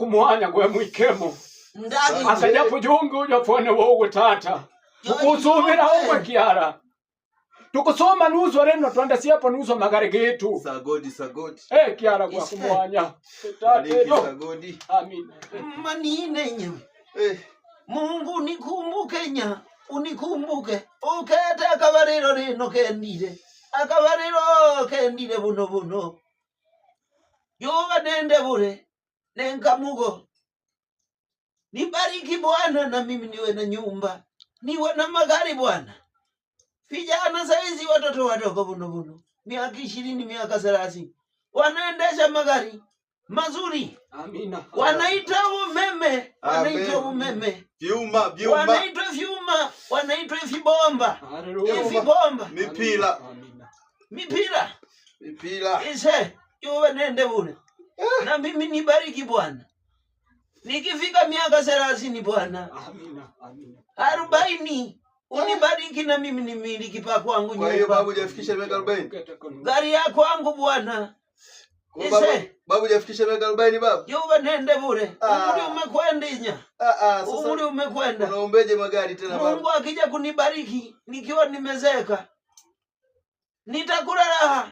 Kumwanya gwe mwikemo. Ndani. Akajapo jungu ujafone wowe tata. Tukusubira ogwe kiara. Tukusoma nusu reno twanda siapo nusu magari getu. Sagodi sagodi. Eh, kiara gwa kumwanya. Bariki Tata. sagodi. Amina. Manine nya. Eh, Mungu nikumbuke nya, unikumbuke. Ukete akabariro rino kendire. Akabariro kendire buno buno. Yoba nende bure. Nenkamugo. Nibariki Bwana na mimi niwe na nyumba. Niwe na magari Bwana. Vijana saizi watoto wadogo buno buno. Miaka 20, miaka 30. Wanaendesha magari mazuri. Amina. Wanaita umeme, wanaita Amen. umeme. Vyuma vyuma. Wanaitwa vyuma, wanaitwa vibomba, Haleluya. vibomba, Mipira. Amina. mipira Mipira. ise yuwe nende bure. Na mimi nibariki Bwana, nikifika miaka 30 Bwana, Amina. Amina. 40 unibariki na mimi nimiliki pa kwangu Kwa hiyo babu nyumba, hujafikisha miaka 40. gari ya kwangu Bwana, Kwa hiyo babu ise babu hujafikisha miaka 40 babu. yuwe nende bure. Ah. Umri umekwenda inya, Ah ah, umri sasa umekwenda. unaombeje magari tena babu? Mungu akija kunibariki nikiwa nimezeeka, nitakula raha.